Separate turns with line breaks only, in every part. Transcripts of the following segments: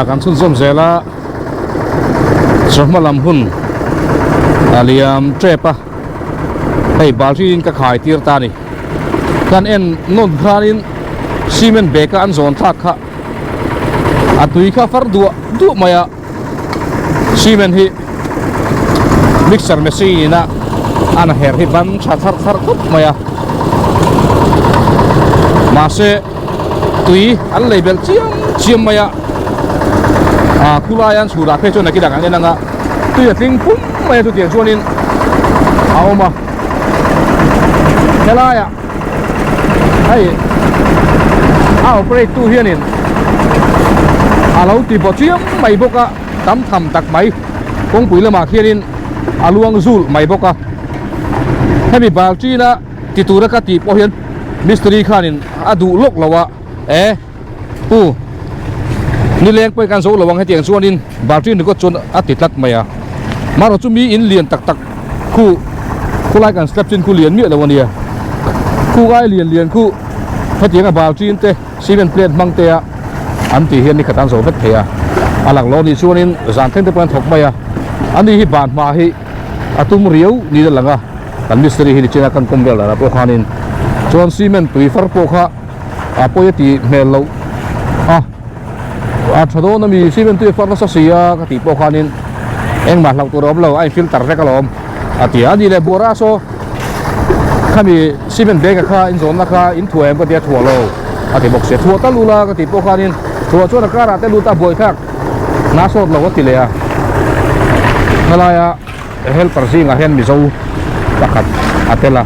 Hna kan chhunzawm zel a, chawhma lam hun a liam tep a, hei balti in ka khai tir ta a ni. Kan en nawn khanin cement bag a an zawn thlak kha a tui kha far duah duah mai a. Cement hi mixer machine in a an her hi ban tha thar thar khawp mai a mahse tui an lei belh chiam chiam mai a ah khulai an chhurah phei chuan nakin ah kan en ang a tui a tling pum mai a chutiang chuanin a awm a helaiah hei a operate tu hianin a lo ti baw chiam mai bawk a tam tham tak mai kawngpui lamah khianin a luang zul mai bawk a hemi balṭina ti tura ka tih pawh hian mistiri khanin a duh lawk lo a e pu nileng pawhin kan zo lo ang hetiang chuanin balṭin ringawt chuan a ti tlat mai a marawh chu mi in lian tak tak khu khulai kan step chin khu lian miah lo a nia khu ai lian lian khu hetianga balṭin te cement plate hmang te a an tih hian nikhat an zo vek thei a a lang lo a nih chuanin zan thleng te pawh an thawk mai a ani hi ban hma hi a tum riau niin a lang a kan mistiri hi nichina kan kawm vel danah pawh khanin chuan cement tui far pawh kha a pawi a tih hmel loh a a tha dawn ami cement tui a far nasa si a ka tih pawh khanin engmah hlauh tur a awm lo a in filter vek alawm a ti a a nih leh buara saw khami cement bag a kha in zawnna kha in thuah em ka tia thuah lo a ti bawk sia thuah tal ula ka tih pawh khanin thuah chuan a karah te lut a buai thlak hna sawt lo a ti leh a helaia Helper zingah hian Mizo pakhat a tel a,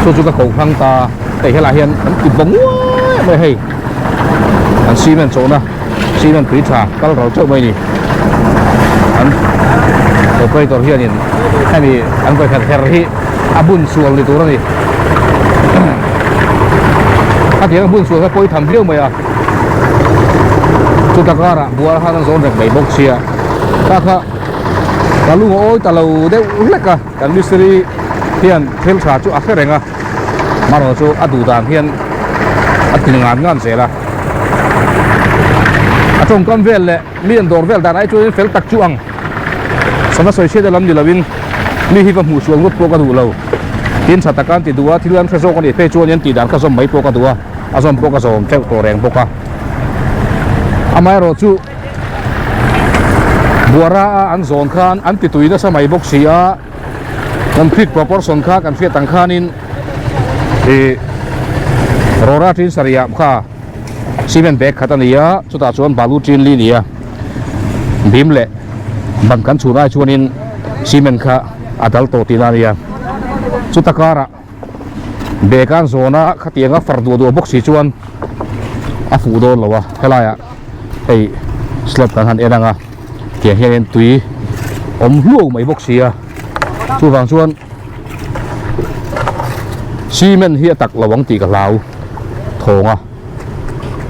chu chu ka ko hlang ta, hei helaiah hian an ti baw nguai mai a hei, an cement chawhna cement tui tha kal ral teuh mai a ni, an operator hianin hemi an vawikhat her hi a bun sual ni tur a ni, a tiang a bun sual kha pawi tham viau mai a, chuta karah bual khan an zawn reng mai bawk sia. Ta kha ka lung a awi ta lo deuh hlek a kan mistiri hian thil tha chu a hre reng a marawh chu a duh dan hian a ti ngan ngan zel a a tawngkam vel leh mi an dawr vel dan ai chuan fel tak chu ang sana sawi chhiat lam ni lovin mi hi va hmuh sual ngawt pawh ka duh lo tin tha taka an ti duh a thil an hre zawk a nih phei chuan an tih dan kha zawm mai pawh ka duh a a zawm pawh ka zawm teuh tawh reng bawk a amaherawh chu Buara a an zawn khan an ti tui nasa mai bawk si a, concrete proportion kha kan hriat ang khanin ih rawra tin sarih ah kha cement bag khat a ni a, chutah chuan balu tin li a ni a, bim leh ban kan chhun ai chuanin cement kha a dal tawh tihna a ni a, chuta karah. Bag an zawn a khatiang a far duah duah bawk si chuan a fuh dawn lo a helaiah hei slab kan han en ang a tiang hianin tui awm hluau mai bawk si a chuvang chuan cement hi a tak lo ang tih ka hlau thawng a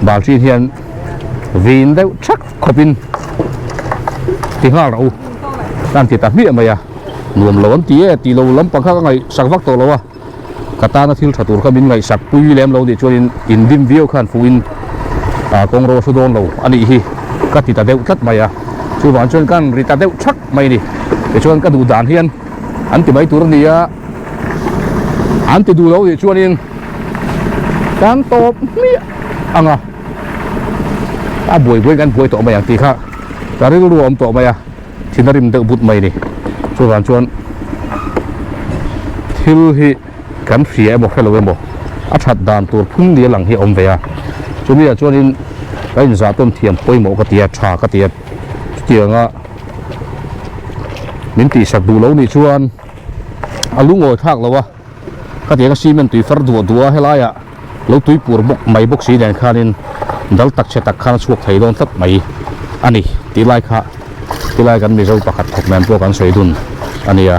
baltin hian vin deuh thak khawpin ti nghal rawh u ka han ti ta hmiah mai a. Nuam lo an ti e tih lo lampang kha ka ngaihsak vak tawh lo a, ka tana thil tha tur kha min ngaihsak pui lem lo nih chuanin indim viau khan fuhin ah kawng ro a hru dawn lo a nih hi ka ti ta deuh tlat mai a, chuvang chuan ka han ri ta deuh thak mai a ni. Tichuan ka duh dan hian an ti mai tur a ni a, an ti duh lo nih chuanin kan tawp hmiah ang a, a buai buaiin kan buai tawh mai ang tih kha ka rilru a awm tawh mai a. Thin a rim deuh but mai a ni. Chuvang chuan thil hi kan hria emaw hre lo emaw a that dan tur phung ni a lang hi a awm ve a. Chumi ah chuanin ka inzah tawn thiam pawimawh ka ti a, tha ka ti a. Chutianga min tihsak duh lo nih chuan a lungawi thlak lo a. Khatianga cement tui far duah duah a helaiah lo tui pur bawk mai bawk si nen khanin dal tak chhe tak khan a chhuak thei dawn tlat mai a ni tih lai kha tilai kan Mizo pakhat thawk nen pawh kan sawi dun a nia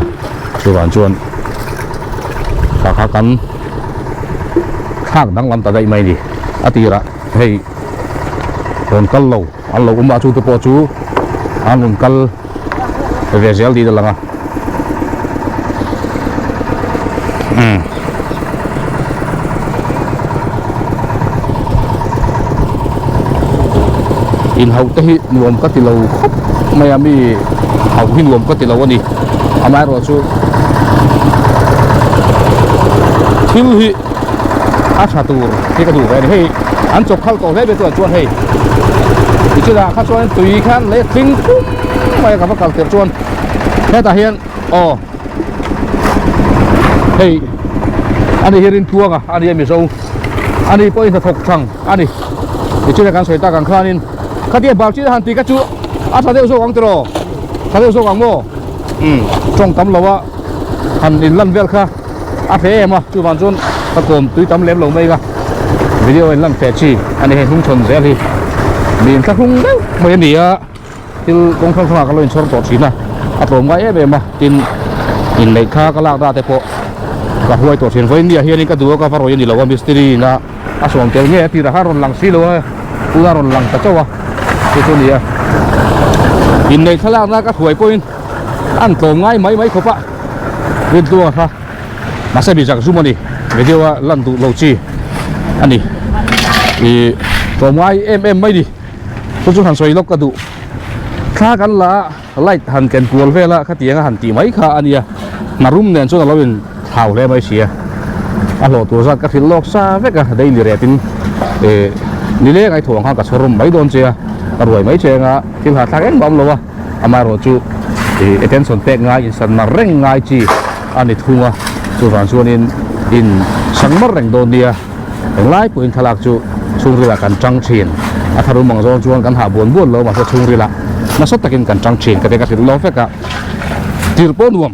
chuvang chuan kha kha kan thlak danglam ta daih mai a ni a tirah hei rawn kal lo an lo awm a chute pawh chu an rawn kal ve zel tih a lang a. Inhauh te hi nuam ka ti lo khawp mai a, mi hauh hi nuam ka ti lo a ni. Amaherawhchu thil hi a tha tur hi ka duh ve a ni. Hei an chawp khalh tawh hle mai chuan chuan hei nichinah kha chuan tui khan lei a tling pum mai a ka va kal tirh chuan hetah hian aw hei ani hi Rintluanga a ni a Mizo ani pawhin hnathawk thang a ni. Nichinah kan sawi tak ang khanin khatia Balchina han tih kha chu a tha deuh zawk ang tiraw tha deuh zawk ang maw umm tawng tam lo a han inlan vel kha a hle em a chuvang chuan ka kawm tui tam lem lo mai ka video in lan feh chi a ni hei hnung chhawn zel hi mi in thlahrung deuh mai a ni a thil kawng hrang hrangah ka lo inchhawr tawh thin a a tlawm ngai em em a tin inneih kha ka lak na te pawh ka huai tawh thin vawiin niah hianin ka duh a ka va rawih a ni lo a mistiri in a a sawm tel nge a tirah khan rawn lang si lo a tuna rawn lang ta chauh a chu chu a ni a inneih thlalak na ka hruai pawhin an tlawm ngai mai mai khawp a. Rintlua kha mahse mi zak zum a ni video a lan duh lo chi a ni ih tlawmngai em em mai ni chu chu han sawi lawk ka duh thla kan la a light han ken kual vel a khatiang a han tih mai kha a nia hna rum nen chuan a lo in thlau hle mai si a a hlawh tur zat ka hrilh lawk sa vek a daily rate in ih nileng ai thuang khan ka chhawr rum mai dawn che a ka ruai mai che anga thil hahthlak engmah a awm lo a. Amaherawhchu ih attention pek ngai insan mar reng ngai chi a ni thung a, chuvang chuanin in sang mar reng dawn nia. Englai pawhin thlalak chu chhungrilah kan tang thin, a tharum ang zawng chuan kan hah buan buan lo mahse chhungrilah nasa takin kan tang thin ka ti ka hrilh lo vek a, tirh pawh nuam.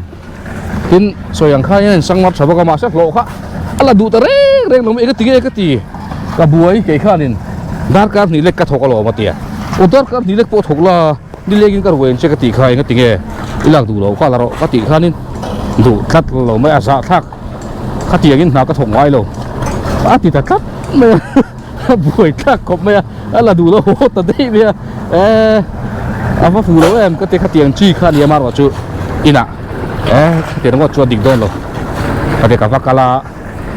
Tin, sawi ang khan hian in sang mar tha bawk a mahse hlawh kha a la duh ta reng reng lo mai, eng a ti nge ka ti? Ka buai kei khanin darkar hnih lek ka thawk alawm a ti a, aw darkar hnih lek pawh thawk la nilengin ka ruai ang che ka tih kha eng a ti nge? I lak duh loh kha la rawh ka tih khanin duh tlat lo mai a zahthlak khatiangin hna ka thawk ngai lo a ti ta tlat mai a. A buai thlak khawp mai a, a la duh lo haw ta daih mai a, eh a va fuh lo em ka ti khatiang chi kha nia marawh chu inah eh khatiang ringawt chu a dik dawn lo ka ti ka va kal a,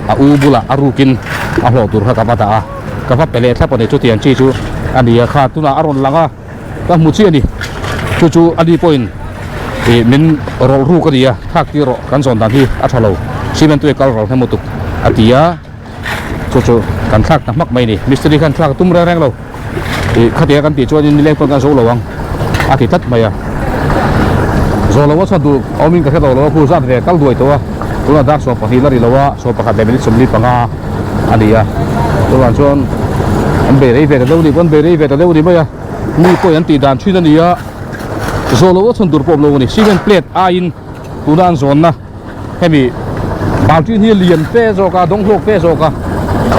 a u bulah a rukin a hlawh tur kha ka va dah a, ka va pe leh thlap a ni chutiang chi chu a ni a kha tunah a rawn lang a ka hmu chiah a ni chu chu a ni pawhin ih min rawlh ruk a ni a thlak tir rawh kan zawn dan hi a tha lo cement tui a kal ral hnem lutuk a ti a. Chu chu kan thlak ta hmak mai a ni. Mistiri khan thlak a tum reng reng lo. Ih khatia kan tih chuanin nileng pawn kan zo lo ang a ti tlat mai a. Zo lo a chhan duh awmin ka hre lo lo a, khu zat ve kal duai tawh a. Tunah dar 12 la ri lo a, 11 leh minute 45 a ni a. Chuvang chuan an bei rei ve ta deuh a nih pawh an bei rei ve ta deuh a ni mai a. Mi pawhin an tih dan thin a ni a. Zo lo a chhan tur pawh awm lo a ni. Cement plate aiin tuna an zawnna. Hemi baltin hi lian fe zawk a dawng hlawk fe zawk a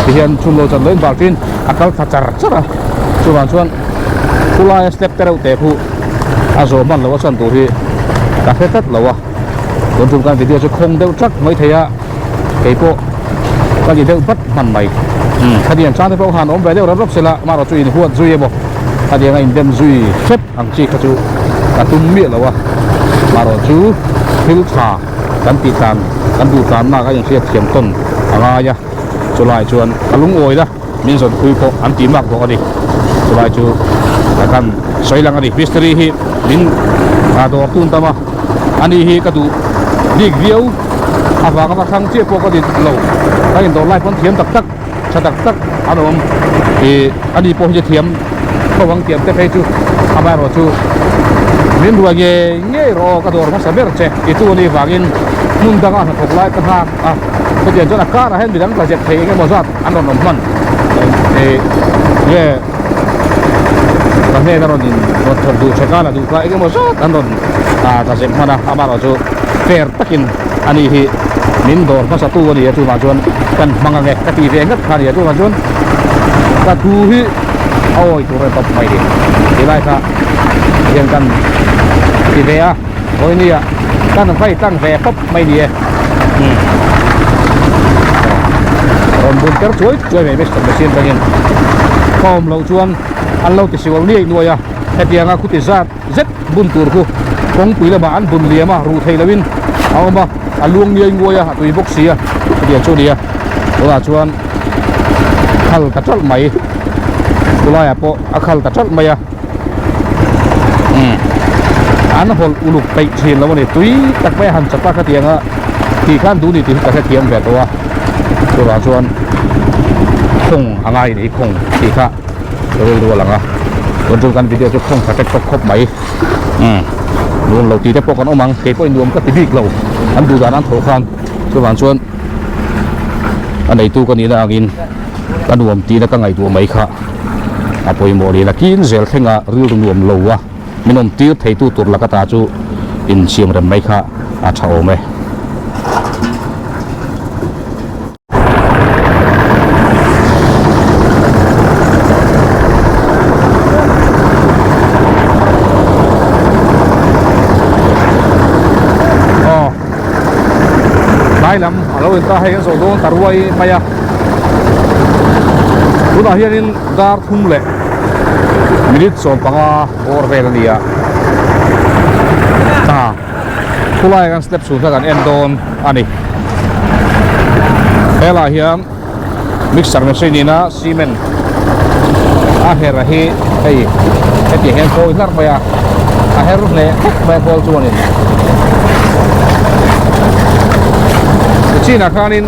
tihian chhun lo chan loin baltin a kal thla char char a chuvang chuan khulaia step te reuh te khu a zawh hman loh a chhan tur hi ka hre tlat lo a tun tum kan video chu khawng deuh tlat mai thei a keipawh ka ni deuh bat hman mai umm khatiang chang te pawh khan awm ve deuh rap rap sela amaherawh chu inhuat zui emaw khatianga indem zui hrep ang chi kha chu ka tum miah lo a marawh chu thil tha kan tih tlan kan duh tlanna ka inhriat thiam tawn a ngai a chulai chuan ka lungawi la min zawn pui pawh an tih mak bawk a ni chulai chu ka kan sawi lang a ni mistiri hi min dawr tun tam a ani hi ka duh bik viau avanga va thlang chiah pawh ka ni lo ka indawr lai pawn thiam tak tak. Tha tak tak an awm ih ani pawh hi thiam tho ang tiang te phei chu amaherawh chu min ruai ngei ngei rawh aw ka dawr hmasa ber che ti tu ani vangin hmun danga hnathawk lai ka nghak a chutiang chuan a karah hian midang tla zep thei eng emaw zat an rawn awm hman ih nge ka hnena rawn in rawn thawk duh che ka la duh kha eng emaw zat an rawn ah tla zep hman a amaherawh chu fair takin. Ani hi min dawr hmasa tu a ni a chuvang chuan kan hmang ange ka ti ve ngat kha a ni a chuvang chuan ka thu hi a awi tur a ni tawp mai ni tilai kha hian kan ti ve a vawinia kan vai tlang ve pawp mai ni e umm rawn bun ker chuai chuai mai mister machine tangin ka awm loh chuan an lo ti sual niaih nuai a hetianga khuti zat zet bun tur khu kawngpui lamah an bun liam a, ruh thei loin a awm a, a luang ngiai nguai a, a tui bawk si a, chutiang chu a ni a, tunah chuan khal ta ṭalh mai chulaiah pawh a khal ta ṭalh mai a. Umm an hawlh uluk peih thin lo a ni. Tui tak mai a han chap a khatiang a tih khan duh ni tih hi ka hrethiam ve tawh a. Chuvang chuan khawng a ngai ni khawng tih kha rilru a lang a. Tun chu kan video chu khawng tha tek tawk khawp mai. Umm nuam lo tih te pawh kan awm ang kei pawhin nuam ka ti bik lo an duh dan an thawh khan chuvang chuan a neitu ka nihna angin ka nuam tihna ka ngaihtuah mai kha a pawimawh niin a kin zel thlenga rilru nuam lo a min awm tir theitu tur laka ta chu insiam rem mai kha a tha awm e. Aw tlai lam a lo in ta hei an zawh dawn ta ruai mai a tunah hianin dar thum leh minute 15 bawr vel a ni a ta Khulai kan step chhung kha kan en dawn a ni. Helaiah hian mixer machine ina cement a her hi hei hetiang hian kawi hlar mai a, a her hle khawp mai a kawl chuanin. Chinah khanin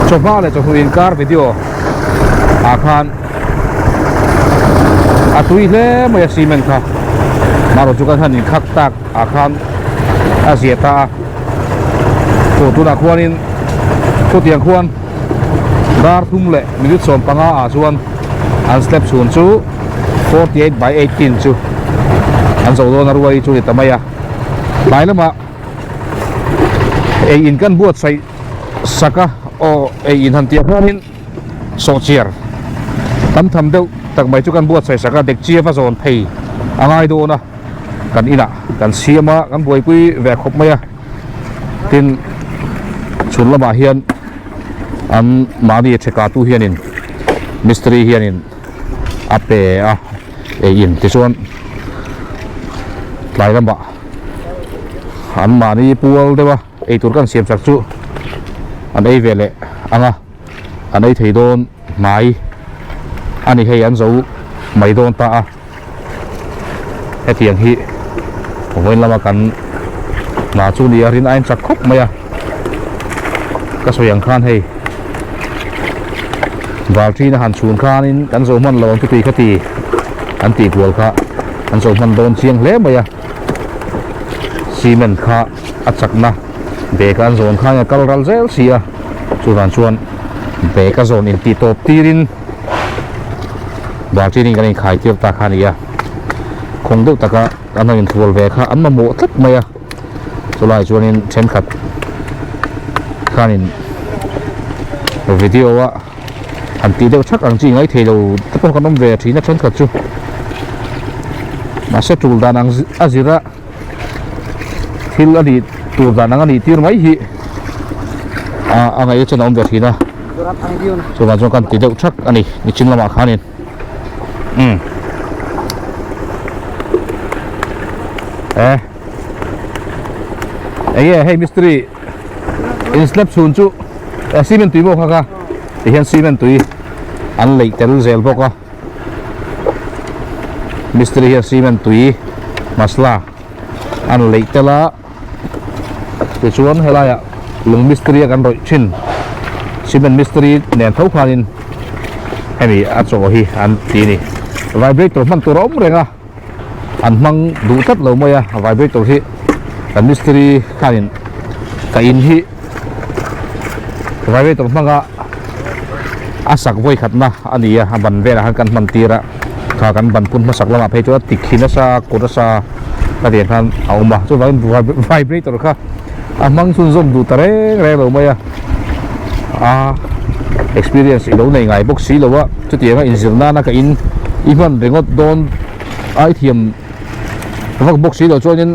chawhma leh chawhnu inkar video ah khan a tui hle mai a cement kha marawh chu kan han inkhak tak ah khan a zia ta a chaw tunah khuanin chutiang khuan dar thum leh minute 15 ah chuan an step chhun chu 48 by 18 chu an zo dawn a ruai chu ni ta mai a tlai lamah ei in kan buatsaih sak a aw ei in han tih ah hianin. Sawhchiar tam tham deuh tak mai chu kan buatsaih sak a, dekchi va zawn phei a ngai dawn a, kan inah kan siam a, kan buaipui ve khawp mai a, tin chhun lamah hian an mahni theka tu hianin mistiri hianin a pe a ei in tichuan tlai lamah an mahni pual deuh a eitur kan siam sak chu an ei ve leh ang a. an ei thei dawn hnai a ni hei an zo mai dawn ta a hetiang hi vawiin lama kan hna chu ni a rin ain chak khawp mai a ka sawi ang khan hei valṭin a han chhun khanin kan zo hman lo ang chuti kha ti an tih kual kha an zo hman dawn chiang hle mai a cement kha a chakna bag a an zawn khan a kal ral zel si a chuvang chuan bag a zawn intih tawp tirin baltin in kan inkhai tir ta kha a ni a khawng deuh taka an han inthual ve kha an mamawh tlat mai a chulaiah chuanin thenkhat khanin video a han tih deuh thak ang chi ngai thei lo te pawh kan awm ve thin a thenkhat chu mahse tul dan ang a zir a. Thil a nih tur dan ang a nih tir mai hi a ngaih chuan a awm ve thin a chuvang chuan kan ti deuh thak a ni nichin lamah khanin umm e enge hei mistiri in slab chhun chu cement tui maw kha kha tihian cement tui an leih tel zel bawk a. Mistiri hian cement tui masala an leih tel a tichuan helaiah lung mistiri a kan rawih thin cement mistiri nen tho khanin hemi a chaw hi an ti a ni vibrator hman tur a awm reng a an hmang duh tlat lo mai a vibrator hi kan mistiri khanin ka in hi vibrator hmanga a sak vawi khatna a ni a a ban velah khan kan hman tir a kha kan ban phun hmasak lamah phei chuan a tik hi nasa kut nasa ka tih ang khan a awm a chuvangin vibrator kha a hmang chhunzawm duh ta reng reng lo mai a a experience i lo nei ngai bawk si lo a chutianga inzir nana ka in i hman ringawt dawn a i thiam vak bawk si lo chuanin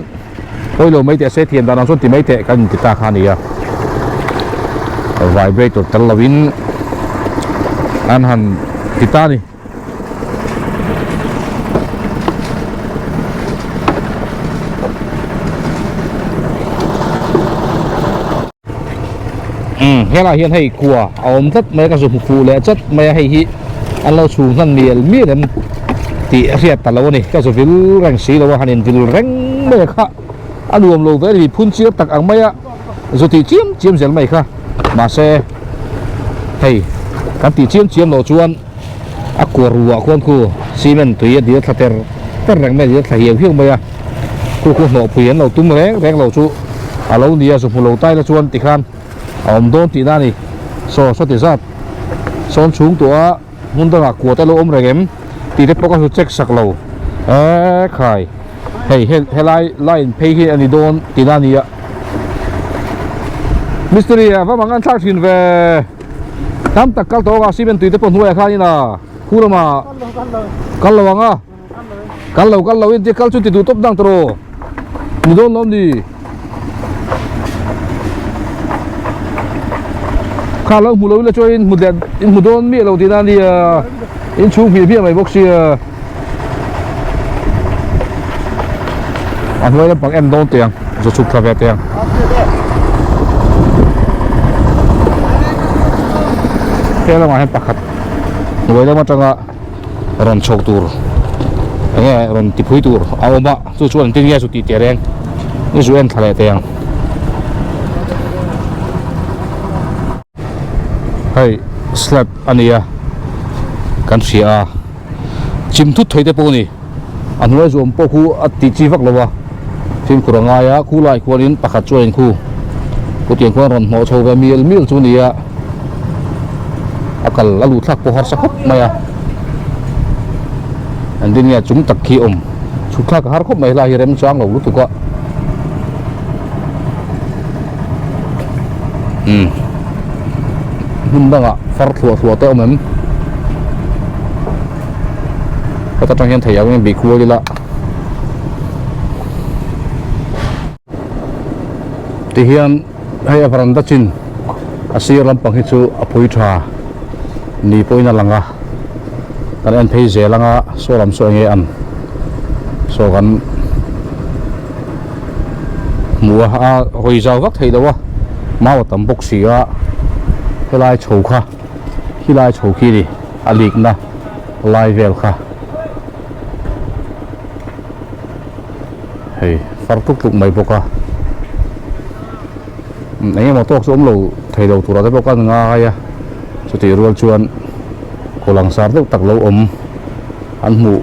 Pawi lo mai teh se thiam dan ang chuan ti mai teh kan inti ta kha a ni a, vibrator tel lovin an han ti ta a ni. Umm helaiah hian hei kua a awm tlat mai a ka zu hmu fuh leh chat mai a hei hi an lo chhung hnan mial mial em. tih a hriat ta lo a ni. Ka zu vil reng si lo a, han invil reng mai a kha a nuam lo ve a ni, phun chiar tak ang mai a zu tih chiam chiam zel mai kha. Mahse hei kan tih chiam chiam loh chuan a kua ruah khuan khu cement tui a dil thla ter ter reng mai a, dil thla hiau hiau mai a, khu khu hnawhpui an lo tum reng reng lo chu a lo ni a, zu hmu lo tai la chuan tikhan a awm dawn tihna a ni. Saw sawti zat sawn chhung tawh a. Hmun dangah kua te lo awm reng em tih te pawh ka hlu check sak lo eee khai hei helai line phei hi a ni dawn tihna a ni a mistiri a va mang an thlak thin ve tam tak kal tawh a cement tui te pawh hnuaiah khanin a khu lamah kal lo ang a kal lo kal lo in tia kal chu ti duh tawp dang tawh ni dawn lawm ni. Kha lo hmu lo ila chuan in hmu leh in hmu dawn miah lo tihna a nia in chhung hmiah hmiah mai bawk sia a hnuai lampang en dawn teh ang zu chhuk thla ve teh ang. He lamah hian pakhat hnuai lam atanga rawn chho tur enge rawn ti phui tur a awm a chu chuan engtin nge chu tih teh reng i zu en thla leh teh ang hei slab a ni a kan hria a chim thut thei te pawh a ni a hnuai zawm pawh khu a tih chi vak lo a fimkhur a ngai a khu lai khuanin pakhat chuan khu chutiang khuan rawn hnawh chho ve mial mial chu a ni a a kal a luh thlak pawh harsa khawp mai a engtin nge chung tak khi awm chhuk thlak a har khawp mai helai hi remchang lo lutuk a umm hmun dangah far thluah thluah te a awm em heta tang hian thei ang in bih kual ila. Tihian hei a varanda chin a sir lampang hi chu a phui tha ni pawhin a lang a kan en phei zel anga saw lam saw enge an saw kan hmu a a hawi zau vak theih loh a mau a tam bawk si a helai chho kha khilai chho khi a ni a likna lai vel kha. Hei far tluk tluk mai bawk a eng emaw tawk chu awm lo thei lo turah te pawh ka ngai a chutih rual chuan kaw langsar deuh tak lo awm an hmuh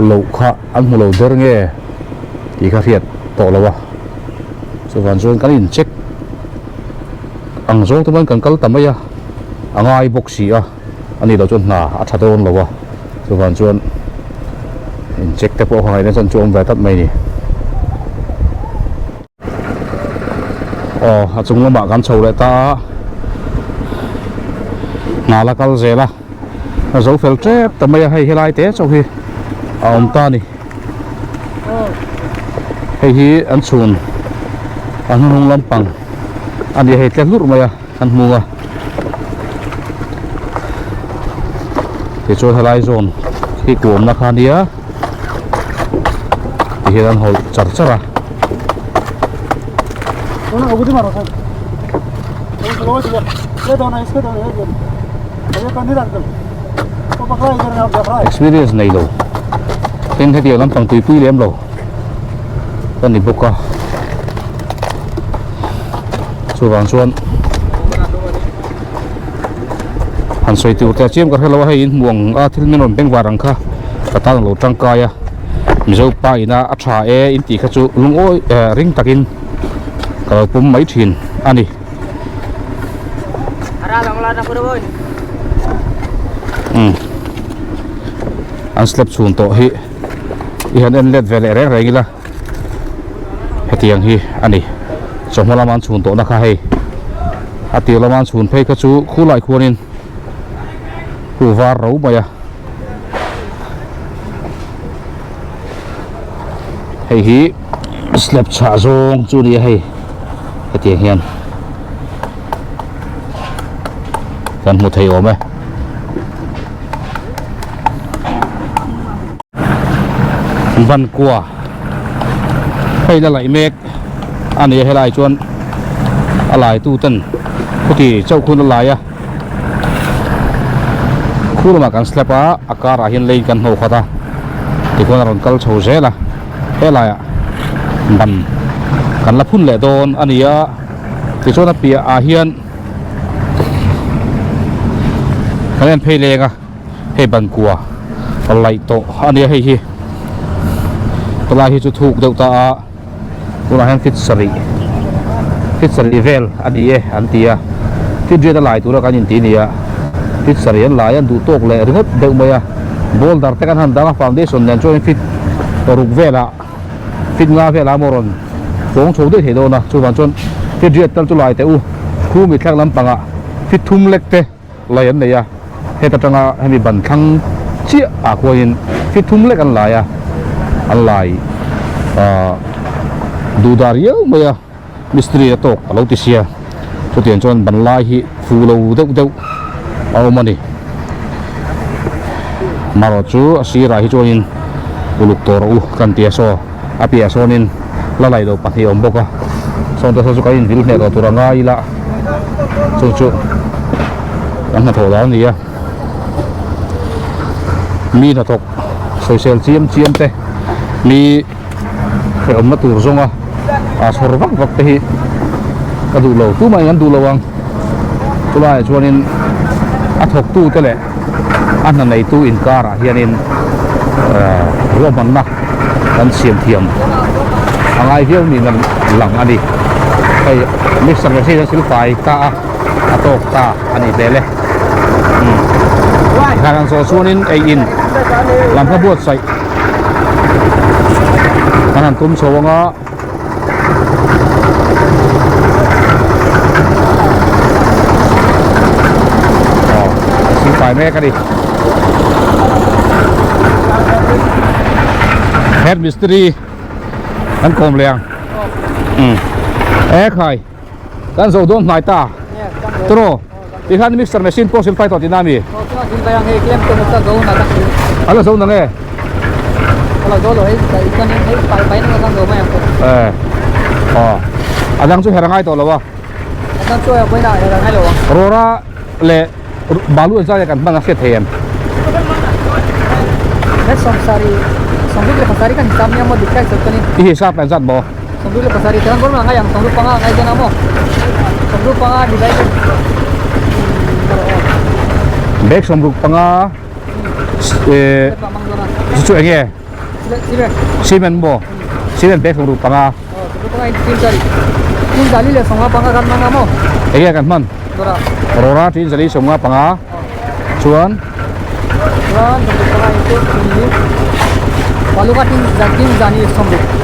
loh kha an hmu lo der nge tih kha hriat tawh lo a chuvang chuan kan in check ang zawng te pawhin kan kal ta mai a a ngai bawk si a. A nih loh chuan hna a tha dawn lo a, chuvang chuan in check te pawh kha ngaihna chuan chu awm ve tlat mai a ni. Aw a chung lamah kan chho leh ta a, hna la kal zel a, a zo fel tep ta mai a, hei helai te chauh hi a awm ta a ni. Hei hi an chhun a hnuhnung lampang a ni a, hei tle hlurh mai a. Kan hmu a tichuan helai zawn hi kuamna kha ania tihian an hawlh char char a. Experience nei lo tin hetiang lampang tuipui lem lo ka ni bawk a. Chuvang chuan han sawi tur te chiam ka hre lo a hei in hmuh ang a thil min rawn bengvar ang kha ka tan a lo tangkai a Mizo pa ina a tha e in tih kha chu lungawi eh ring takin ka lo pawm mai thin a ni. Umm an slab chhun tawh hi i han en let ve leh reng reng ila. Hetiang hi a ni. Chawhma lama an chhun tawhna kha hei a tir lama an chhun phei kha chu khulai khuanin khu var ro mai a. Hei hi slab chhah zawng chu a ni a hei hetiang hian kan hmu thei awm e. Vankua hei la laih mek a ni a helai chuan a lai tu ten khuti chauh khun a lai a khu lamah kan slap a a karah hian lei kan hnawh khat a. Tikhuan a rawn kal chho zel a, helaiah ban kan la phun leh dawn a ni a, tichuan a piah ah hian kan en phei leng a, hei ban kua laih tawh a nia hei hi helai hi chu thuk deuh ta a. Tunah hian fit sarih fit sarih vel a ni e an ti a, fit riat a lai tura kan inti a ni a, fit sarih an lai an duh tawk leh ringawt deuh mai a, boulder te kan han dang a foundation nen chuan fit ruk velah fit nga velah maw rawn pawng chho daih thei dawn a, chuvang chuan fit riat tal chu lai teh u, khumi thlak lampangah fit thum lek te. Lai an nei a, heta tanga hemi ban thlang chiah ah khuanin fit thum lek an lai a, an lai ahh duh dar riau mai a, mistiri a tawk a lo ti sia, chutiang chuan ban lai hi fu lo deuh deuh a awm a ni. Marawh chu a sirah hi chuanin uluk tawh rawh u kan ti a saw a piah sawnin la laih loh pahnih a awm bawk a, sawn te saw chu kan invil hneh tawh tur a ngai ila chu chu kan hnathawh dan a ni a, mi hnathawk sawisel chiam chiam te mi hrehawmna tur zawnga ah chhawr vak vak te hi ka duh lo tumah in an duh lo ang chulaiah chuanin a thawktu te leh a hna neitu inkarah hianin ahh ruahmanna kan siam thiam a ngai viau niin a lang a ni hei mixer machine an silfai ta a a tawk ta a nih hmel e umm tikhan an zawh chuanin ei in lam kha buatsaih kan han tum chho ang a. Aw a silfai mek a ni head mistiri an kawm leh ang umm e khai kan zo dawn hnai ta tawraw tikhan mixer machine pawh silfai tawh tihna ami a la zo nang e e aw a dang chu her a ngai tawh lo a rawra leh balu an zai kan hman a hriat thei em i hisap an zat maw Bag 65 eh chu chu enge cement maw cement bag 65 enge kan hman rawra tin zali 55 chuan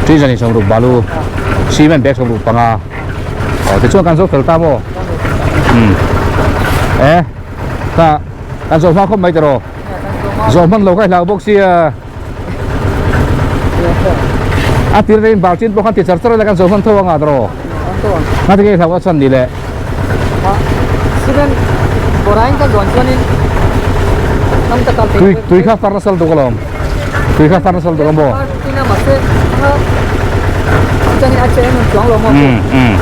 Tin zani 60 balu cement bag 65 aw tichuan kan zo fel ta maw umm e ta kan zo hma khawp mai tiraw zawh hman lo kha i hlau bawk sia a tir te in bal chin pawh khan ti char char ila kan zo hman tho anga tiraw ngatinge i hlau a chhan ni le. Tui tui kha far nasal duk alawm tui kha far nasal duk a maw umm umm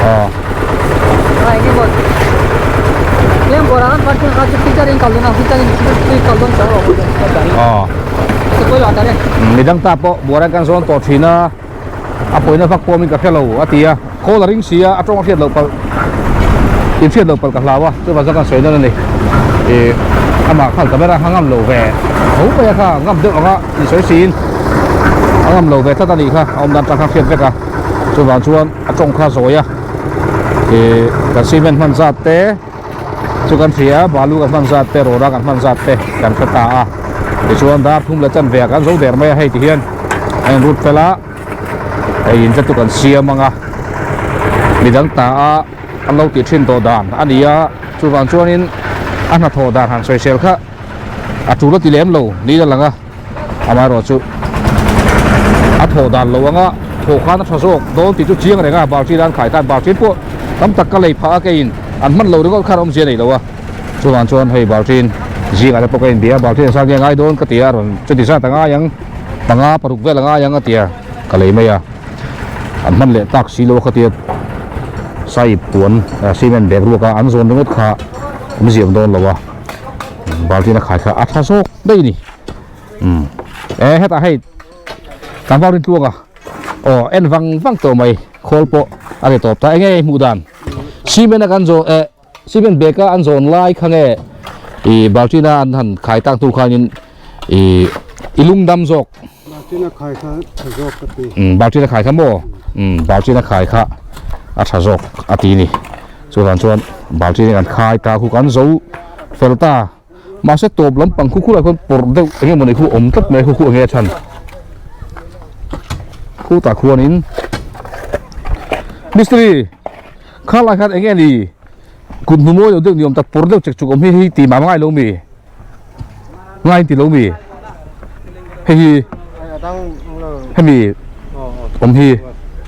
aw. Aw midang ta pawh buara kan zawn tawh thin a a pawina vak pawmin ka hre lo a ti a call a ring si a a tawng a hriat loh palh in hriat loh palh ka hlau a chuvang chuan kan sawi nawn a ni ih amah khan camera kha ngam lo ve tho mai a kha ngam deuh anga insawi siin a ngam lo ve tlat a nih kha a awm dan tang kha hriat vek a chuvang chuan a tawng kha zawi a ih kan cement hman zat te chu kan hria a balu kan hman zat te rawra kan hman zat te kan hre ta a tichuan dar thum leh chanve ah kan zo der mai a hei ti hian a in rut fel a hei in te chu kan siam ang a midang ta a an lo tih thin tawh dan a ni a chuvang chuanin a hnathawh dan han sawisel kha a tul a ti lem lo niin a lang a. Amaherawhchu a thawh dan lo anga thawh khan a tha zawk dawn tih chu chiang reng a, Balchin an khai khan Balchin pawh tam tak ka lei phah a keiin an hman lo ringawt khan awmzia nei lo a, chuvang chuan hei Balchin zingah te pawh ka inbia a, Balchin a sang nge ngai dawn ka ti a, rawn chuti zat a ngai ang, panga paruk vel a ngai ang a ti a, ka lei mai a, an hman leh tak si lo a khatia sahip puan cement bag ruak a an zawn ringawt kha. Awmzia awm dawn lo a baltin a khai kha a tha zawk daih a ni umm e hetah hei tlangval rin tluang a aw en vang vang tawh mai khawl pawh a ni tawp ta eng nge hmuh dan cement a kan zawh eh cement bag a an zawn lai kha nge ih baltin a an han khai tak hnu khanin ih i lung dam zawk.
Baltin a khai kha tha zawk ka ti.
Umm baltin a khai kha maw umm baltin a khai kha a tha zawk a ti ni chuvang chuan baltin hi kan khai ta khu kan zo fel ta mahse tawp lampang khu khulai khuan pawrh deuh eng emaw ni khu awm tlat mai khu khu eng nge a chhan khutah khuanin mistri khalai khan eng nge ni kut hnu mawi lo deuh ni awm tak pawrh deuh chek chuk awm hi hei tih mah ngai lo mi. Ngai ti lo mi hei hi hemi awm hi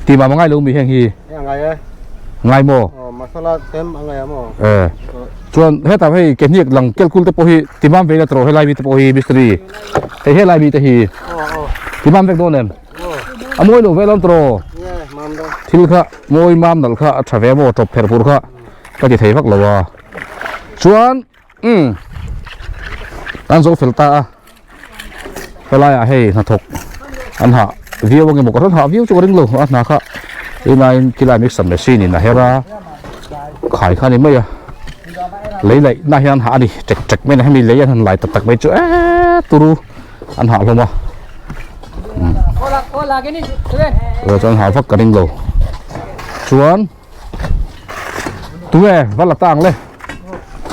ti mah ngai lo mi heng hi ngai maw eh chuan hetah hei ke hniak lang kel kul te pawh hi ti mam ve ila tawh helai mi te pawh hi mistri hei helai mi te hi ti mam vek dawn em a mawi lo ve lawm tawh thil kha mawi mam nalh kha a tha ve maw tawp pherh pur kha ka ti thei vak lo a chuan. Umm an zo fel ta a helai ah hei hnathawk an hah viau ang emaw ka hran hah viau chu ka ring lo a hna kha tunlaiin khilai mixer machine in a her a khai kha a ni mai a lei laih na hian an hah a ni ṭek ṭek mai a ni hemi lei an han lai tak tak mai chu eee turu an hah hlawm a umm chuan hah vak ka ring lo chuan. Tunge va la ta ang le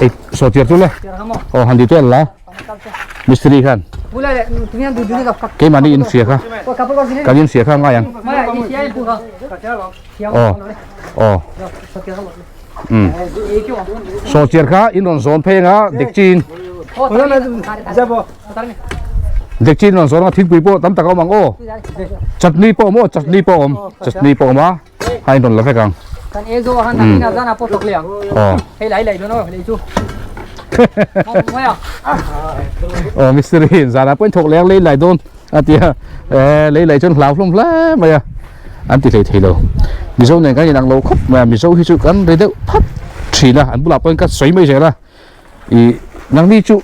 ei saw tir chu le aw han ti tel la mistri khan keimahni in hria kha kan in hria kha ngai ang aw aw um saw tir kha in rawn zawn phei anga dekchin dekchin rawn zawn anga thingpui pawh tam tak a awm ang aw chutney pawh awm aw chutney pawh awm chutney pawh awm a. Ha in rawn la vek ang.
Kan e zo han nakin a zana pawh thawk leh ang.
Aw.
Hei lai lai dawn aw lei chu. Mawi a.
Aw mistiri in zana pawh in thawk leh ang lei lai dawn a ti a. Eh lei lai chuan hlau hlawm hle mai a. An ti hlei thei lo. Mizo nen kan inang lo khawp mai a. Mizo hi chu kan ri deuh phat thin a. An bulah pawhin ka sawi mai zel a. I nangni chu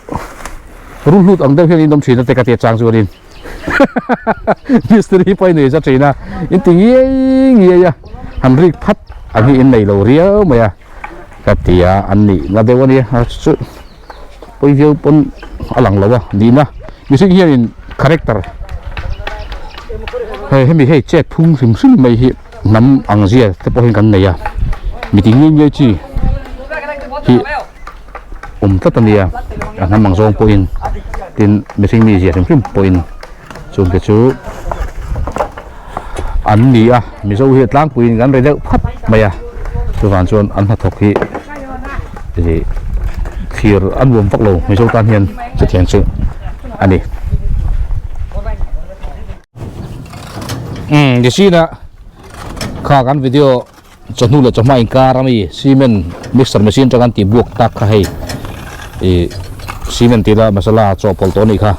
rulhlut ang deuh hian in awm thin a te ka ti a chang chuanin mistiri pawh i nei za thin a in ti ngiai ngiai a han rik phat ang hi in nei lo riau mai a ka ti a an nih na deuh a nia a chu pawi viau pawn a lang lo a nihna mihring hianin character hei hemi hei chet phung hrim hrim mai hi. Hnam ang zia te pawh hian kan nei a, mi ti ngiai ngiai chi hi awm tlat a nia, a hnam ang zawng pawhin tin mihring mi zia hrim hrim pawhin chung te chu an ni a, Mizo hi a tlangpuiin kan ri deuh phat mai a, chuvang chuan an hnathawk hi ih thlir a nuam vak lo Mizo tan hian chutiang chu a ni. Umm nichin a kha kan video chawhnu leh chawhma inkar ami cement mixer machine atanga an tih buak tak kha hei ih cement tih la masala chawhpawlh tawh anih kha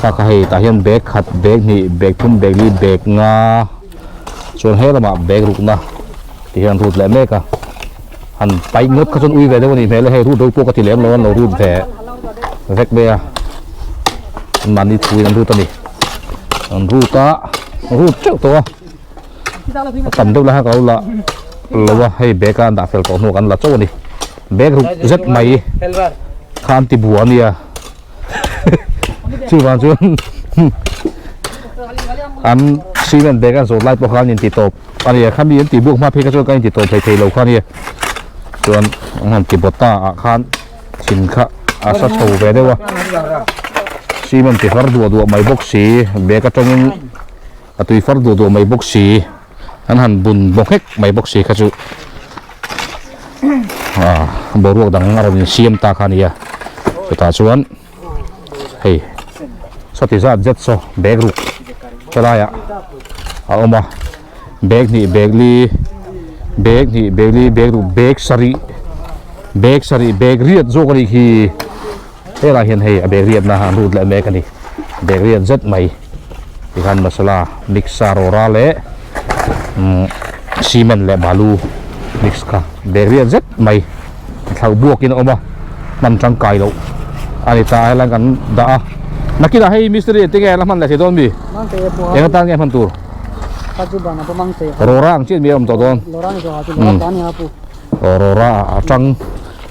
kha kha hei tah hian bag khat bag hnih bag thum bag li bag nga chuan he lamah bag rukna ti hian an rut leh mek a han paih ngawt kha chuan ui ve deuh anih hmel a hei rut ro pawh ka ti lem lo an lo rut ve vek mai a mahni thuin an rut a ni an rut a rut teuh tawh a a tam deuh lai kha ka lo la lo a hei bag a an dah fel tawh hnuah kan la chauh a ni bag ruk zet mai kha an ti bua a nia chuvang chuan an cement bag an zawt lai pawh khan an inti tawp a nia khami an tih buak hma phei kha chuan kan inti tawp thei thei lo kha a nia chuan an han ti bawt ta ah khan thin kha a sa chho ve deuh a cement ti far duah duah mai bawk si bag atangin a tui far duah duah mai bawk si an han bun bawk nghek mai bawk si kha chu ah boruak dang a rawn insiam ta kha a nia chutah chuan hei sawti zat zet saw bag ruk helaiah a awm a bag hnih bag li bag hnih bag li bag ruk bag sarih bag sarih bag riat zawk a nih khi helaiah hian hei a bag riatna an rut leh mek a ni bag riat zet mai tikhan masala mix a rawra leh umm cement leh balu mix kha bag riat zet mai thlauh buakin a awm a. Hman tangkai loh a ni ta a helai kan dah a nakinah hei mistiri eng nge la hman leh thei dawn mi eng atan nge hman tur rawra ang chiah mi a awm tawh dawn aw rawra a tang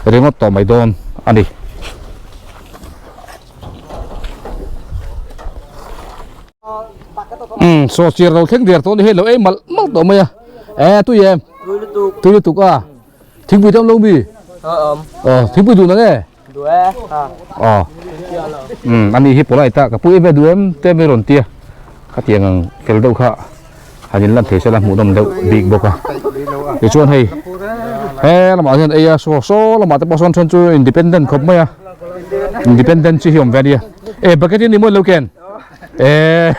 ringawt tawh mai dawn a ni. Umm saw chir lo thleng der tawh a ni hei lo ei malh malh tawh mai a e tui em tui lutuk a. Thingpui tam lo mi?
Awm.
Aw, thingpui duh na nge?
Duh e. Ha.
Aw. Um, ani hi polite ta ka pui ve duh em te mi rawn tia. Khatiang ang fel deuh kha han in lan thei sela hmuh nawm deuh bik bawk a. Tichuan hei he lamah hian ei a saw saw lamah te pawh sawn then chu independent khawp mai a. Independent chi hi awm ve a nia. E bucket in ni mawi lo ken. E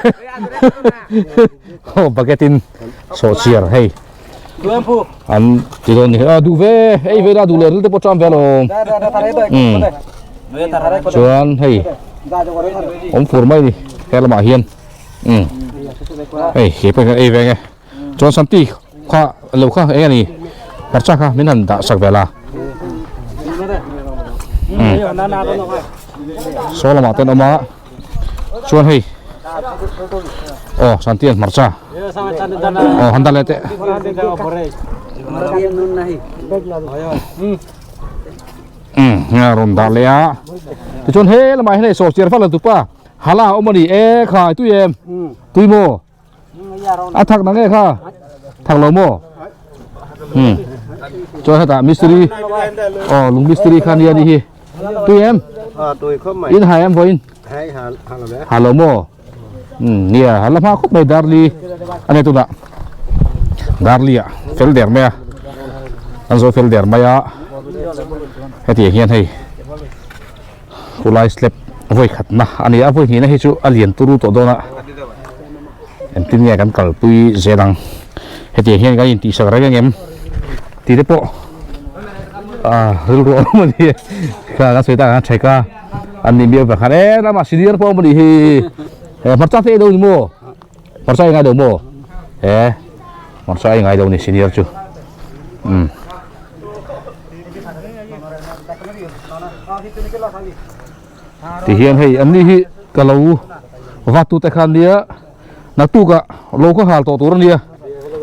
aw bucket in sawhchiar hei. An ti dawn ni a duh ve ei ve la duh leh ril te pawh ṭam ve alawm umm chuan hei awm fur mai ni he lamah hian umm hei he pawh hian ei ve nge chuan santi kha lo kha eng a ni hmarcha kha min han dah sak ve la umm saw lamah te an awm a. Chuan hei aw Santian hmarcha aw han dal leh teh umm a rawn dah leh a tichuan he lamah hian hei saw chiar fal la tupa hala a awm a ni e khai tui em tui maw. A thak na nge kha thak lo maw um chuan hetah mistiri aw lung mistiri kha nia ni hi tui em in hai em vawiin ha lo maw um nia ha la hma khawp mai darli a nei tunah darli ah fel der mai a an zo fel der mai a hetiang hian hei Khulai slab vawi khatna a ni a, vawi hnihna hi chu a lian turu tawh dawn a, engtin nge kan kalpui zel ang, hetiang hian kan intihsak reng ang em tih te pawh ah rilru a awm a ni kha kan sawi tak ang a thek a an nih miau vang khan e lamah senior pawh a awm a nih hi he hmarcha te ei lo ni maw hmarcha ei ngai lo maw he hmarcha ei ngai lo ni senior chu umm. Ti hian hei an ni hi ka lo va tu te khan nia naktuk ah lo kha hal tawh tur a nia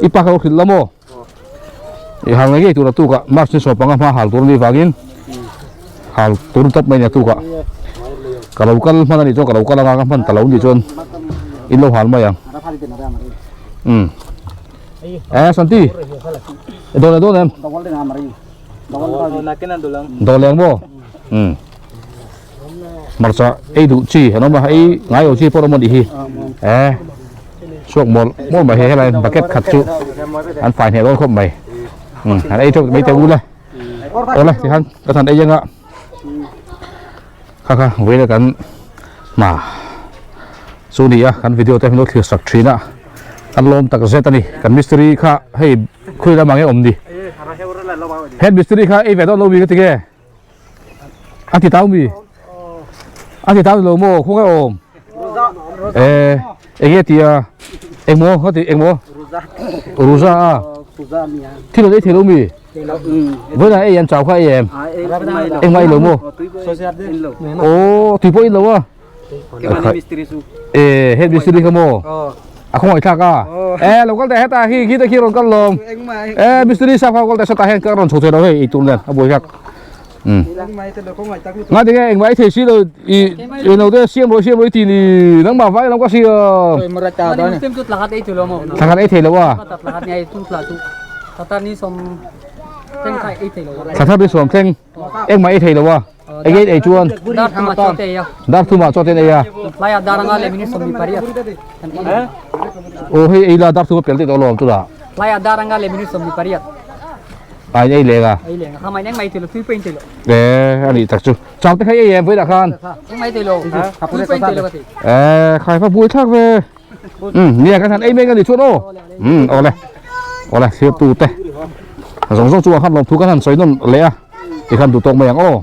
i pa kha lo hrilh la maw i hal ngei ngei tur naktuk ah march ni sawm panga hma hal tur a nih vangin hal tur tawp mai naktuk ah ka lo kal hman a nih chuan ka lo kal anga ka hman ta lo nih chuan in lo hal mai ang umm. Eh Santi. Dole dole em. Dole ang mo. Hmm. Marcha ei du chi ano ma ei ngai o chi por mo di hi. Eh. Suak mol mol mai he helai bucket khat chu an fai hne dawn khawp mai. Hmm, an ei chok mai te u le. Ole ti han ka than ei anga. Kha kha vawiin kan hna chu ni a kan video te hming lo thlir sak thin a kan lawm tak zet a ni kan mistiri kha hei khawi lamah nge awm ni head mistiri kha ei ve dawn lo mi ka ti nge a ti tau mi a ti tau ni lo maw khawnge awm e enge tia engmaw ka ti engmaw ruza a thil an ei thei lo mi. Vawiinah ei an chau kha ei em? Engmah ei lo maw? Aw tui pawh in lo a. E head mistiri kha maw? A khawngaih thlak a. E lo kal teh hetah khi khi te khi rawn kal lawm. E mistiri sap kha kal teh sawtah hian ka rawn chho thei lo hei ei tur nen a buai hlak. Nga tinge engmah ei thei si lo i i no te siam rawh siam rawh i ti ni nangmah vai lam ka siam. Thla khat ei thei lo a. Thla khat ni sawm thleng engmah ei thei lo a. Eng ei chuan dar thumah chaw te an ei a. Aw hei ei la dar thuma pel daih tawh alawm tunah. A in ei leng a.
Ei leng a. Khamai neng mai thei lo, tui pawh in thei lo.
E, a nih tak chu. Chau te kha ei em vawiinah khan?
Eng mai thei lo. Tui pawh in thei lo ka ti.
E, khai va buai thlak ve. Um, nia kan han ei mek a nih chuan aw. Um, awle. Awle, thlir tu te. Zawng zawng chungah khan lawmthu kan han sawi nawn leh a. Tikhan duh tawk mai ang aw.